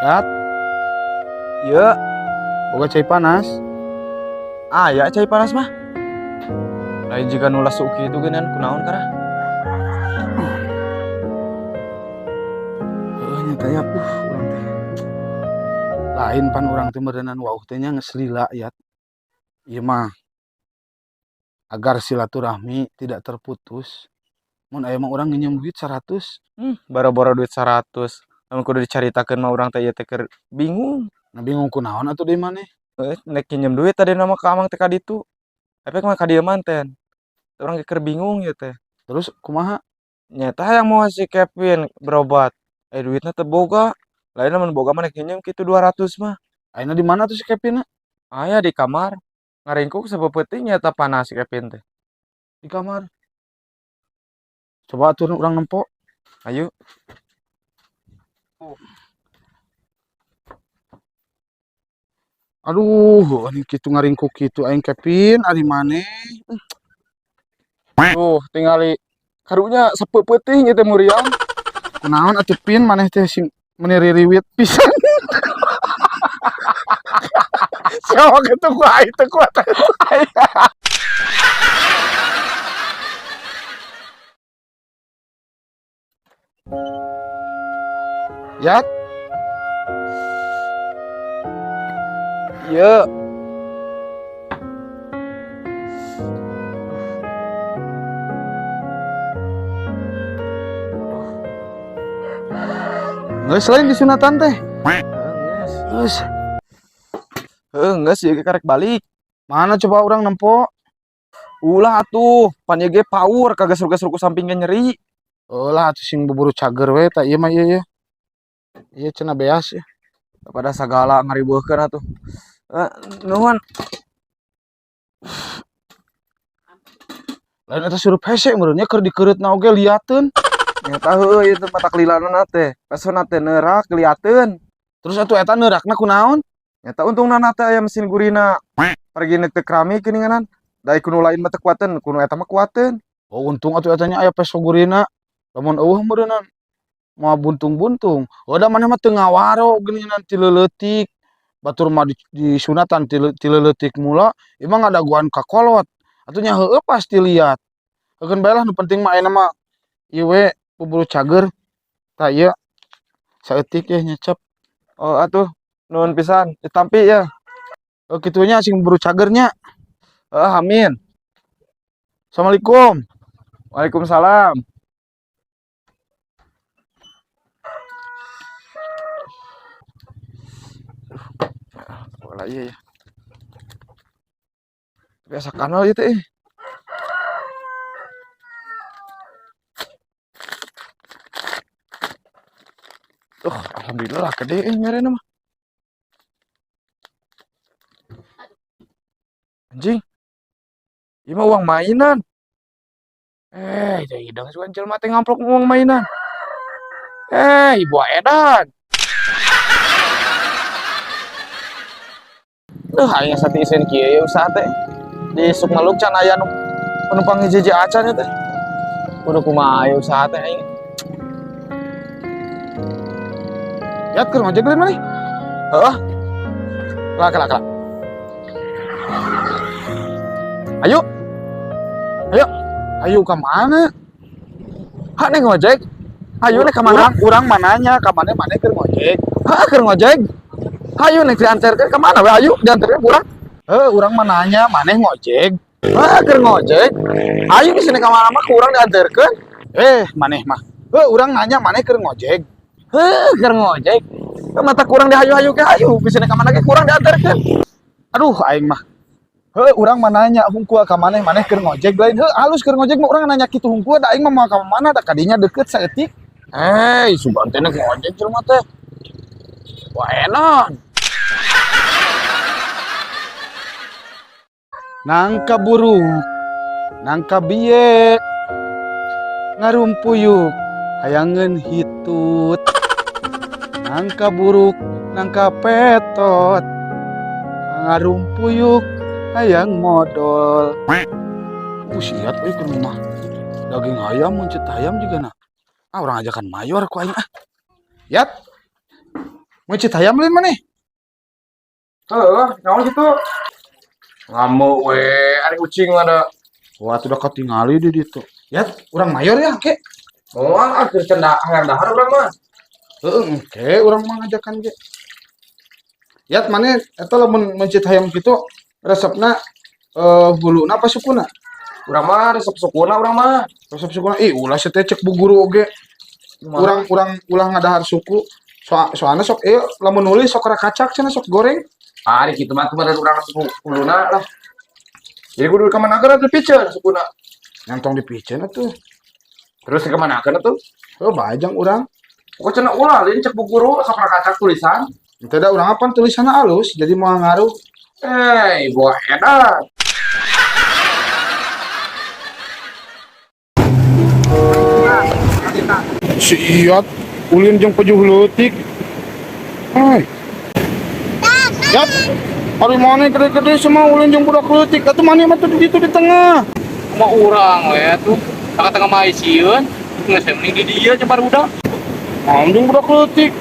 Yat, Iya, boga cai panas. Aya cai panas mah. Lain jika nulas suki itu geunan kunaon karah. Heuh nya teh ya, urang teh. Lain pan urang teh meureunan wauh teh nya geus lila yat. Ieu mah agar silaturahmi tidak terputus. Mun aya mah urang nginjem duit 100. Boro-boro duit 100. Lamun kudu dicaritakeun mah urang teh ieu teh keur bingung. Nah bingung kunaon atuh deui maneh? Nek nginjem duit tadi nama ka amang teh ka ditu. Efek mah ka dieu manten. Urang ge keur bingung ieu teh. Terus kumaha? Nyata hayang moal si Kevin berobat. Duitna teu boga. Lain lamun boga mah nek nginjem kitu 200 mah. Ayeuna di mana tuh si Kevin? Aya di kamar. Ngaringkuk sabeupeting nyata panas si Kevin teh. Di kamar. Coba atuh urang nempo. Ayo. Aduh, ini kitu ngaringkuk kitu aing Kevin, ari maneh. Tuh, tingali karunya sapeupeting ieu teh muriang. Kunaon atuh Pin maneh teh sing meuni ririwit pisan. Siapa kitu ku aing teu kuat. Yat. Iya. Geus lain disunatan teh. Geus. Geus. Heuh, geus ieu ge karek balik. Mana coba urang nempo? Ulah atuh, pan ieu ge paur kagesruk-gesruk ku samping ge nyeri. Ulah atuh sing buburu cager we tah ieu mah ieu ye. Ieu cenah beas ya. Pada sagala ngariweuhkeun atuh. Nuhun. Lain eta surup hese meureun nya keur dikeureutna oge liateun. Nyata heueuh ieu teh matak lilanana teh. Pesona teh neurak liateun. Terus atuh eta neurakna kunaon? Nyata untungna na teh aya mesin gurina. Pergi teu kerami geuninganan. Da kuno lain mah teu kuateun, kuno eta mah kuateun. Oh untung atuh eta nya aya peso gurina. Lamun eueuh meureunnan moal buntung-buntung. Oh da maneh mah teu ngawaro geuningan ti leuletik. Batur mah disunatan ti leuletik mula, ieu mah ngadaguan ka kolot. Atuh nya heueuh pasti liat. Heukeun bae lah nu penting mah ayeuna mah ieu we buburu cager. Tah ieu saeutik ye nyecep. Oh atuh nuhun pisan, ditampi ya. Oh kitu nya sing buburu cagernya. Heeh, amin. Assalamualaikum. Waalaikumsalam. Bola iya ya. Biasa kanal itu eh. Tuh, alhamdulillah gede merena mah. Anjing. Ieu mah uang mainan. Jadi hidang sugan jelema teh ngamplok uang mainan. Ibu edan. Duh, aing sati isen kieu ya usaha teh. Di Sukmaluk can aya nu penumpang hiji-hiji acan teh. Kudu kumaha aya usaha teh aing. Yat keur ngojek lain maneh? Heeh. Kelak, kelak, kelak. Ayo. Ayo. Ayo ka mana? Hak nek ngojek. Ayo nek ka mana? Urang mananya ka mana maneh keur ngojek? Hak keur ngojek. Ayo nek diantarkeun ka mana we? Ayo diantarkeun urang. Heuh, urang mah nanya maneh ngojek. Hah, keur ngojek. Ayo di sini ka mana mah kurang diantarkeun. Maneh mah. Heuh, urang nanya maneh keur ngojek. Heuh, keur ngojek. Ka mata kurang dihayu-hayu ke hayu, di sini ka mana ge kurang diantarkeun. Aduh, aing mah. Heuh, urang mah nanya hungkul ka maneh, maneh keur ngojek lain. Heuh, halus keur ngojek mah urang nanya kitu hungkul da aing mah moal ka mana da kadinya deukeut saeutik. Sugan teh nek ngojek jelema teh. Wah, enak. Nangka buruk, nangka biye, ngarumpuyuk, hayangeun hitut. Nangka buruk, nangka petot, ngarumpuyuk, hayang modol. Siat euy keur mah. Daging ayam, mencet ayam juga nah. Ah, urang ajakan mayor ku aing ah. Yat. Meuncit hayam lain maneh? Heeh, naon kitu? Ngamuk we, ari ucing mah da. Wah, tuh udah ketingali di ditu. Yat, urang mayor ya, ke. Moal ah keur cendah hayang dahar urang mah. Heeh, engke urang mah ngajakan ge. Yat, maneh eta lamun meuncit hayam kitu resepna huluna apa sukuna? Urang mah resep sukuna urang mah. Resep sukuna. Ih, ulah sia teh cek bu guru oge. Urang urang ulah ngadahar suku. Soalnya sok ieu lamun nulis sok rakacak cenah, sok goreng. Ari kitu mah tuh urang suku huluna lah. Jadi kudu kamanakeun atuh piceun sukuna. Yang tong dipiceun atuh. Terus kamanakeun atuh? Oh, bajang urang. Pokoknya cenah ulah lain cek bu guru sok rakacak tulisan. Henteu da urang apa tulisanna alus jadi moal ngaruh. Eh, ibu edan. Si Iyat ulin jeung pejuh leutik. Hai. Yat, ari maneh gede-gede semua ulin jeung budak leutik. Atuh maneh mah tuh di ditu di tengah. Mau urang we tuh tengah-tengah mah sieun geus mending di dieu cepat budak. Naon jeung budak leutik.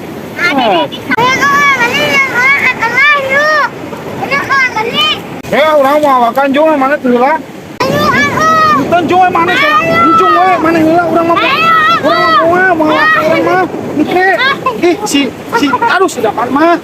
Eh, urang mau awakan jeung maneh teu heula. Henteu jeung we maneh teh. Encung we maneh heula urang mah. Urang mah moal moal urang mah. Engke. Ih, si si aduh si Dapan mah.